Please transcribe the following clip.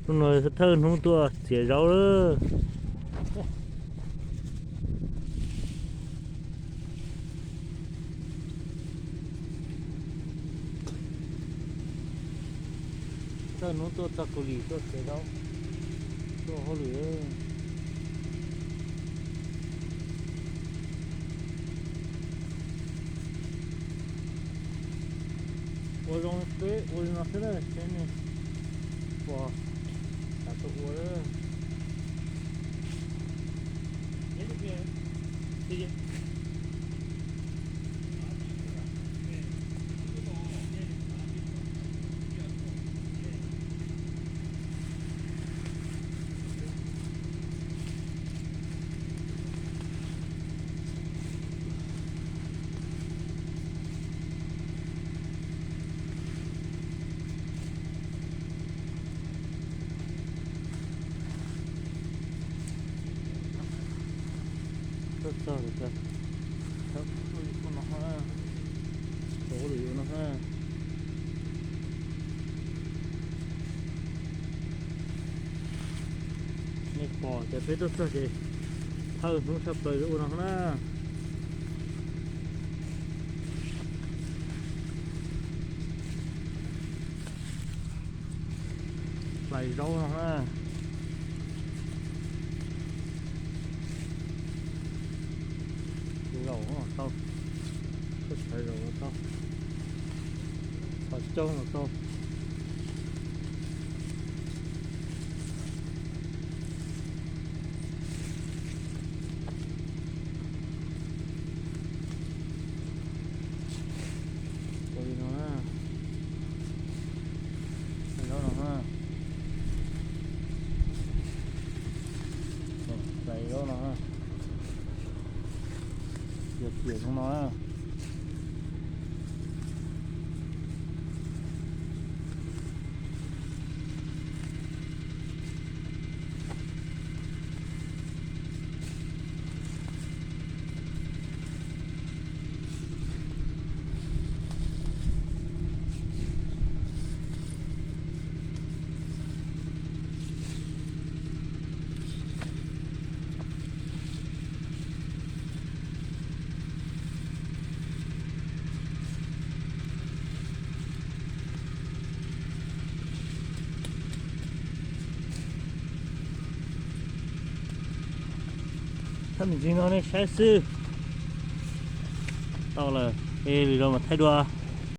Hnub no thawj hnub tuaj txiav zaub lawm. Thawj hnub tuaj txog Kaus Lim tuaj txiav zaub, tuaj hauj lwm. Ua zoo peb ua li no xwb na, seb nej puas xav tuaj ua. Tuaj txog lawm, txog lawm, ua li no na. Nej pom tias peb tuaj txog ces thawj hnub tshaj plaws ua no na. Hlais zaub no na. Zaum los tau, koj sawv zaum los tau, txhos caug los tau. Ua li no na, zaub no na, hlais zaub no na, yuav ciam zoo no na. Thaj me ntsis no nej saib xwb. Tau lawm, es lwm zaus mas thaij dua.